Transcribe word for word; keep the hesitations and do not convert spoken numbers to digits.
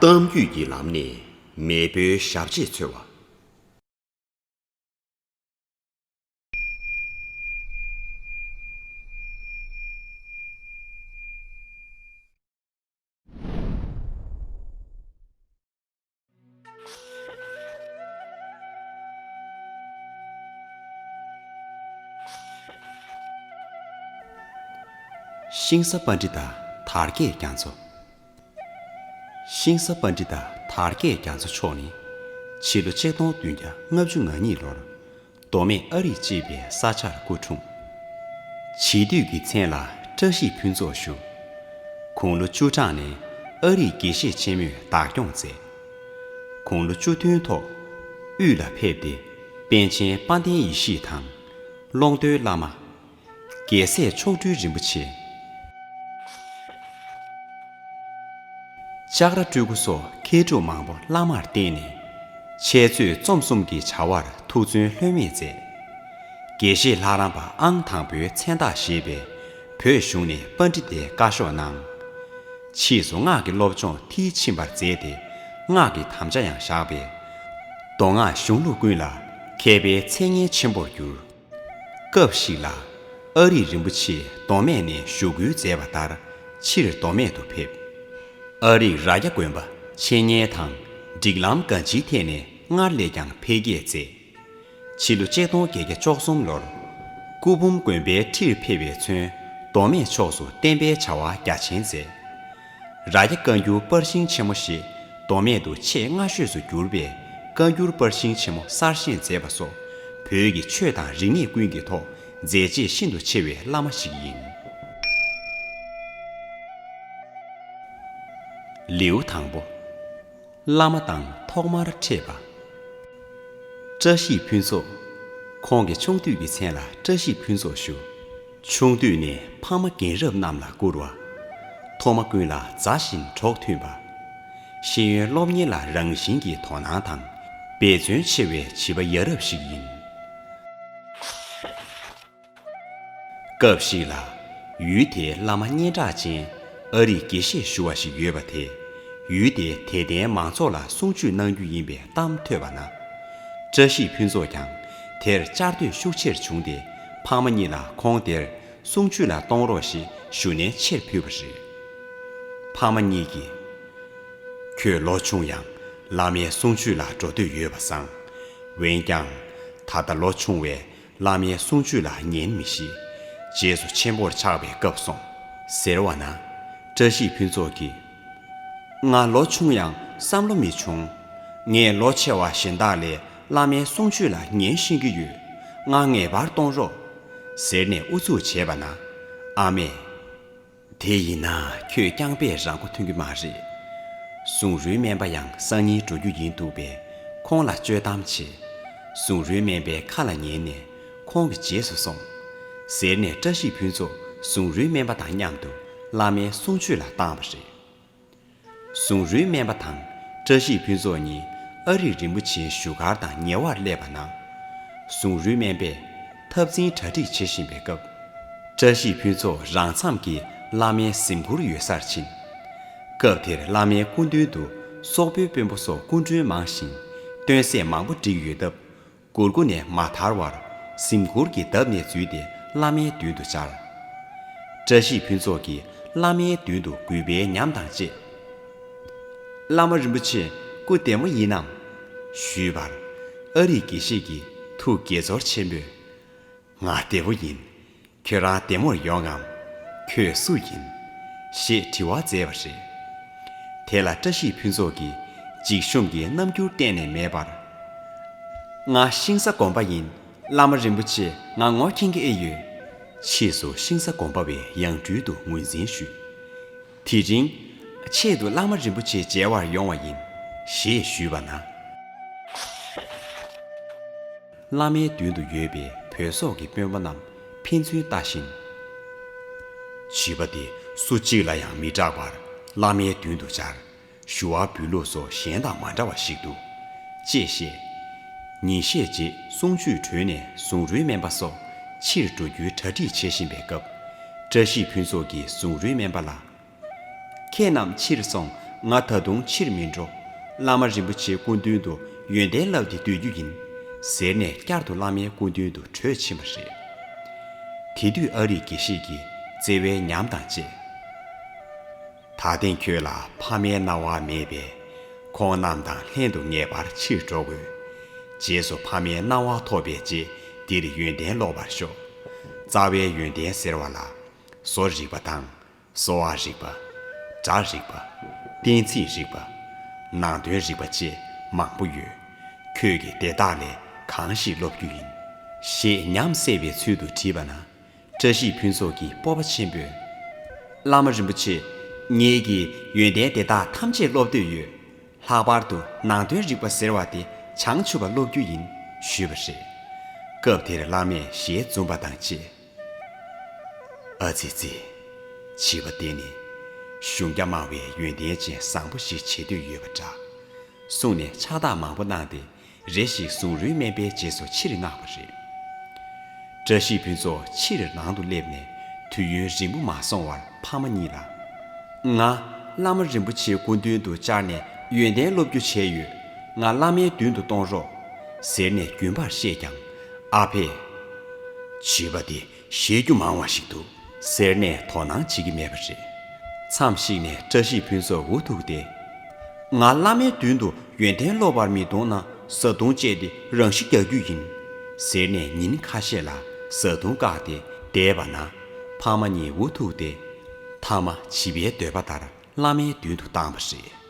གཏམ་རྒྱུད་ཀྱི་ལམ་ནས་མེས་པོའི་ཞབས་རྗེས་འཚོལ་བ། ཤིང་བཟའ་པཎྜི་ཏ་དར་རྒྱས་རྒྱ་མཚོ། ཤིང་བཟའ་པཎྜི་ཏ་དར་རྒྱས་རྒྱ་མཚོ་མཆོག་ནི། ཕྱི་ལོ་ཆིག་སྟོང་བདུན་བརྒྱ་ལྔ་བཅུ་ང་གཉིས་ལོར། མདོ་སྨད་ཨ་རིག་ཅེས་པའི་ས་ཆར་སྐུ་འཁྲུངས། བྱིས་དུས་ཀྱི་མཚན་ལ་བཀྲ་ཤིས་ཕུན་ཚོགས་ཞུ། དགུང་ལོ་བཅུ་གྲངས་ནས་ཨ་རིག་དགེ་བཤེས་ཆེན་མོས་བདག་སྐྱོང་མཛད། དགུང་ལོ་བཅུ་བདུན་ཐོག་དབུས་ལ་ཕེབས་ཏེ། པཎ་ཆེན་དཔལ་ལྡན་ཡེ་ཤེས་དང་། ཀློང་རྡོལ་བླ་མ། རྒྱལ་སྲས་མཆོག་སྤྲུལ་རིན་པོ་ཆེ། ལྕགས་ར་སྤྲུལ་སྐུ་སོགས་མཁས་གྲུབ་མང་པོ་བླ་མར་བསྟེན་ནས། འཆད་རྩོད་རྩོམ་གསུམ་གྱི་བྱ་བར་ཐུགས་བརྩོན་ལྷོད་མེད་མཛད། དགེ་བཤེས་ལྷ་རམས་པ་ཨང་དང་པོའི་མཚན་རྟགས་བཞེས་པས་བོད་གཞུང་ནས་པཎྜི་ཏའི་བཀའ་ཤོག་གནང་། ཕྱིས་སུ་སྔགས་ཀྱི་སློབ་སྦྱོང་མཐིལ་ཕྱིན་པར་མཛད་དེ། སྔགས་ཀྱི་དམ་བཅའ་ཡང་བཞག་པས། མདོ་སྔགས་གཞུང་ལུགས་ཀུན་ལ་མཁས་པའི་མཚན་སྙན་ཆེན་པོར་གྱུར། སྐབས་ཤིག་ལ་ཨ་རིག་རིན་པོ་ཆེ་མདོ་སྨད་ནས་ཞུ་སྐུལ་མཛད་པ་ལྟར་ཕྱིར་མདོ་སྨད་དུ་ཕེབས། ཨ་རིག་རྭ་རྒྱ་དགོན་པ་འཆད་ཉན་དང་སྒྲིག་ལམ་གང་ཅིའི་ཐད་ནས་སྔར་ལས་ཀྱང་འཕེལ་རྒྱས་མཛད། ཕྱི་ལོ་ཆིག་སྟོང་བརྒྱད་བརྒྱ་བཅུ་གསུམ་ལོར་སྐུ་འབུམ་དགོན་པའི་ཁྲིར་ཕེབས་པའི་ཚུན་མདོ་སྨད་ཕྱོགས་སུ་བསྟན་པའི་བྱ་བ་རྒྱ་ཆེན་མཛད། རྭ་རྒྱ་བཀའ་འགྱུར་པར་ཤིང་ཆེན་མོ་ཞེས་མདོ་སྨད་དུ་ཆེས་སྔ་ཤོས་སུ་གྱུར་པའི་བཀའ་འགྱུར་པར་ཤིང་ཆེན་མོ་གསར་བཞེངས་མཛད་པ་སོགས་བོད་ཀྱི་ཆོས་དང་རིག་གནས་ཀུན་གྱི་ཐོག་མཛད་རྗེས་ཤིན་ཏུ་ཆེ་བའི་བླ་མ་ཞིག་ཡིན། ལེའུ་དང་པོ། བླ་མ་དང་ཐོག་མར་འཕྲད་པ། བཀྲ་ཤིས་ཕུན་ཚོགས། ཁོང་གི་ཆུང་དུས་ཀྱི་མཚན་ལ་བཀྲ་ཤིས་ཕུན་ཚོགས་ཞུ། ཆུང་དུས་ནས་ཕ་མ་རྒན་རབས་རྣམས་ལ་བཀུར་བ། མཐོ་དམའ་ཀུན་ལ་མཛའ་ཞིང་གྲོགས་མཐུན་པ། ཤེས་ཡོན་སློབ་གཉེར་ལ་རང་བཞིན་གྱིས་དོ་སྣང་དང་འབད་བརྩོན་ཆེ་བའི་བྱིས་པ་ཡ་རབས་ཤིག་ཡིན། སྐབས་ཤིག་ལ། ཡུལ་དེའི་བླ་མ་སྙན་གྲགས་ཅན་ཨ་རིག་དགེ་བཤེས་ཞུ་བ་ཞིག་ཡོད་པ་དེས། ཡུལ་དེའི་དད་ལྡན་མང་ཚོགས་ལ་གསུང་ཆོས་གནང་རྒྱུ་ཡིན་པའི་གཏམ་ཐོས་པ་ན། བཀྲ་ཤིས་ཕུན་ཚོགས་ཀྱང་དེར་བཅར་འདོད་ཤུགས་ཆེར་བྱུང་སྟེ། ཕ་མ་གཉིས་ལ་ཁོང་དེར་གསུང་ཆོས་ལ་གཏོང་རོགས་ཞེས་ཞུ་ནན་ཆེར་ཕུལ་བ་རེད། ཕ་མ་གཉིས་ཀྱིས། ཁྱོད་ལོ་ཆུང་ཡང་བླ་མའི་གསུང་ཆོས་ལ་འགྲོ་འདོད་ཡོད་པ་བཟང་། འོན་ཀྱང་། ད་ལྟ་ལོ་ཆུང་བས་བླ་མའི་གསུང་ཆོས་ལ་ཉན་མི་ཤེས། རྗེས་སུ་ཆེན་པོར་ཆགས་པའི་སྐབས་སོང་། ཟེར་བ་ན། བཀྲ་ཤིས་ཕུན་ཚོགས་ཀྱིས། ང་ལོ་ཆུང་ཡང་བསམ་བློ་མི་ཆུང་། ངས་ལོ་ཆེ་བ་གཞན་དག་ལས་བླ་མའི་གསུང་ཆོས་ལ་ཉན་ཤེས་ཀྱི་ཡོད། ང་ངེས་པར་གཏོང་རོགས། ཟེར་ནས་ཨུ་ཚུགས་བྱས་པ་ན། ཨ་མས། དེ་ཡིན་ན་ཁྱོད་རྐྱང་པས་རང་མགོ་ཐོན་གྱི་མ་རེད། ཟུང་རུའི་སྨན་པ་ཡང་སང་ཉིན་འགྲོ་རྒྱུ་ཡིན་འདུག་པས་ཁོང་ལ་བཅོལ་གཏམ་བྱས། ཟུང་རུའི་སྨན་པའི་ཁ་ལ་ཉན་ནས་ཁོང་གི་རྗེས་སུ་སོང་། ཟེར་ནས་བཀྲ་ཤིས་ཕུན་ཚོགས་ཟུང་རུའི་སྨན་པ་དང་མཉམ་དུ་བླ་མའི་གསུང་ཆོས་ལ་བཏང་བ་རེད། ཟུང་རུའི་སྨན་པ་དང་བཀྲ་ཤིས་ཕུན་ཚོགས་གཉིས་ཨ་རིག་རིན་པོ་ཆེའི་བཞུགས་སྒར་དང་ཉེ་བར་སླེབས་པ་ན། ཟུང་རུའི་སྨན་པས་ཐབ་ཚང་གྲ་སྒྲིག་བྱེད་བཞིན་པའི་སྐབས། བཀྲ་ཤིས་ཕུན་ཚོགས་རང་མཚམས་ཀྱི་བླ་མའི་གཟིམ་གུར་ཡོད་སར་ཕྱིན། སྐབས་དེར་བླ་མའི་སྐུ་མདུན་དུ་སོག་པོའི་དཔོན་པོ་སོགས་སྐུ་མགྲོན་མང་ཞིང་། སྟོན་ཟས་མང་པོ་བསྒྲིགས་ཡོད་སྟབས། གུར་སྒོ་ནས་མ་ཐར་བར་གཟིམ་གུར་གྱི་འདབས་ནས་འཛུལ་ཏེ་བླ་མའི་མདུན་དུ་བཅར། བཀྲ་ཤིས་ཕུན་ཚོགས་ཀྱིས་བླ་མའི་མདུན་དུ་གུས་པའི་ཉམས་དང་བཅས། བླ་མ་རིན་པོ་ཆེ་སྐུ་བདེ་མོ་ཡིན་ནམ། ཞུས་པར། ཨ་རིག་དགེ་བཤེས་ཀྱིས་ཐུགས་དགྱེས་ཚོར་ཆེན་པོས། ང་བདེ་པོ་ཡིན། ཁྱོད་རང་བདེ་མོར་ཡོང་ངམ། ཁྱོད་སུ་ཡིན། ཞེས་དྲི་བ་མཛད་པ་རེད། དེ་ལ་བཀྲ་ཤིས་ཕུན་ཚོགས་ཀྱིས་འཇིགས་ཞུམ་གྱི་རྣམ་འགྱུར་གཏན་ནས་མེད་པར། ང་ཤིང་བཟའ་དགོན་པ་ཡིན། བླ་མ་རིན་པོ་ཆེ་ང་ངོ་མཁྱེན་གྱི་ཨེ་ཡོད། ཕྱིས་སུ་ཤིང་བཟའ་དགོན་པ་བའི་ཡང་སྤྲུལ་དུ་ངོས་འཛིན་ཞུས། དེ་རིང་ཆེད་དུ་བླ་མ་རིན་པོ་ཆེ་མཇལ་བར་ཡོང་བ་ཡིན། ཞེས་ཞུས་པ་ན། བླ་མའི་མདུན་དུ་ཡོད་པའི་བོད་སོག་གི་དཔོན་པོ་རྣམས་ཕན་ཚུན་ལྟ་བཞིན། བྱིས་པ་དེ་སུ་གཅིག་ལ་ཡང་མི་སྐྲག་པར་བླ་མའི་མདུན་དུ་བཅར། ཞུ་བ་འབུལ་ལུགས་སོགས་གཞན་དང་མ་འདྲ་བ་ཞིག་འདུག་ཅེས་བཤད། ཉིན་ཤས་རྗེས་གསུང་ཆོས་གྲོལ་ནས་ཟུང་རུའི་སྨན་པ་སོགས་ཕྱིར་འགྲོ་རྒྱུའི་གྲ་སྒྲིག་བྱེད་བཞིན་པའི་སྐབས། བཀྲ་ཤིས་ཕུན་ཚོགས་ཀྱིས་ཟུང་རུའི་སྨན་པ་ལ། ཁྱེད་རྣམས་ཕྱིར་སོང་ ང་ད་དུང་ཕྱིར་མི་འགྲོ། བླ་མ་རིན་པོ་ཆེའི་སྐུ་མདུན་དུ་ཡོན་ཏན་བསླབས་ཏེ་སྡོད་རྒྱུ་ཡིན། ཟེར་ནས་བསྐྱར་དུ་བླ་མའི་སྐུ་མདུན་དུ་བྲོས་ཕྱིན་པ་རེད། དེ་དུས་ཨ་རིག་དགེ་བཤེས་ཀྱིས་བརྩེ་བའི་ཉམས་དང་བཅས། ད་ཐེངས་ཁྱོད་ལ་ཕ་མའི་གནང་བ་མེད་པས། ཁོང་རྣམས་དང་ལྷན་དུ་ངེས་པར་ཕྱིར་འགྲོ་དགོས། རྗེས་སུ་ཕ་མའི་གནང་བ་ཐོབ་པའི་རྗེས་འདིར་ཡོན་ཏན་སློབ་པར་ཤོག། རྩ་བའི་ཡོན་ཏན་ཟེར་བ་ལ། བཟོ་རིག་པ་དང་། གསོ་བ་རིག་པ། སྒྲ་རིག་པ། གཏན་ཚིགས་རིག་པ། ནང་དོན་རིག་པ་བཅས་མང་པོ་ཡོད། ཁྱོད་ཀྱིས་དེ་དག་ལས་གང་ཞིག་སློབ་རྒྱུ་ཡིན། ཞེས་ཉམས་སད་པའི་ཚུལ་དུ་དྲིས་པ་ན། བཀྲ་ཤིས་ཕུན་ཚོགས་ཀྱིས་སྤོབས་པ་ཆེན་པོས། བླ་མ་རིན་པོ་ཆེ། ངེད་ཀྱིས་ཡོན་ཏན་དེ་དག་ཐམས་ཅད་སློབ་འདོད་ཡོད། ལྷག་པར་དུ་ནང་དོན་རིག་པ་ཟེར་བ་དེ་བྱང་ཆུབ་པ་སློབ་རྒྱུ་ཡིན། ཞུས་པ་རེད། སྐབས་དེར་བླ་མས་ཞལ་འཛུམ་པ་དང་བཅས། ཨ་ཙི་ཙི། བྱིས་པ་དེ་ནི་གཞུང་བརྒྱ་སྨྲ་བའི་ཡོན་ཏན་ཅན་བཟང་པོ་ཞིག་བྱེད་འདོད་ཡོད་པ་འདྲ། གསུངས་ནས་ཕྱག་རྟགས་མང་པོ་གནང་སྟེ། རེ་ཞིག་གཟུངས་རུས་སྨན་པའི་རྗེས་སུ་ཕྱིར་མངགས་པ་རེད། བཀྲ་ཤིས་ཕུན་ཚོགས་ཕྱིར་ནང་དུ་སླེབས་ནས་དུས་ཡུན་རིང་པོ་མ་སོང་བར་ཕ་མ་གཉིས་ལ། ང་བླ་མ་རིན་པོ་ཆེའི་སྐུ་མདུན་དུ་བཅར་ནས་ཡོན་ཏན་སློབ་རྒྱུ་བྱས་ཡོད། ང་བླ་མའི་མདུན་དུ་གཏོང་རོགས། ཟེར་ནས་རྒྱུན་པར་བཤད་ཀྱང་། ཨ་ཕས། བྱིས་པ་འདི་བཤད་རྒྱུ་མང་བ་ཞིག་འདུག། ཟེར་ནས་དོ་སྣང་བྱེད་ཀྱི་མེད་པ་རེད། མཚམས་ཤིག་ནས་བཀྲ་ཤིས་ཕུན་ཚོགས་འུ་ཐུག་སྟེ། ང་བླ་མའི་མདུན་དུ་ཡོན་ཏན་སློབ་པར་མི་གཏོང་ན་བཟའ་བཏུང་བཅད་དེ་རང་ཤི་རྒྱག་རྒྱུ་ཡིན། ཟེར་ནས་ཉིན་ཁ་ཤས་ལ་བཟའ་བཏུང་བཀག་སྟེ་བསྡད་པ་ན། ཕ་མ་གཉིས་འུ་ཐུག་སྟེ། མཐའ་མ་བྱིས་པའི་འདོད་པ་ལྟར་བླ་མའི་མདུན་དུ་བཏང་བ་རེད།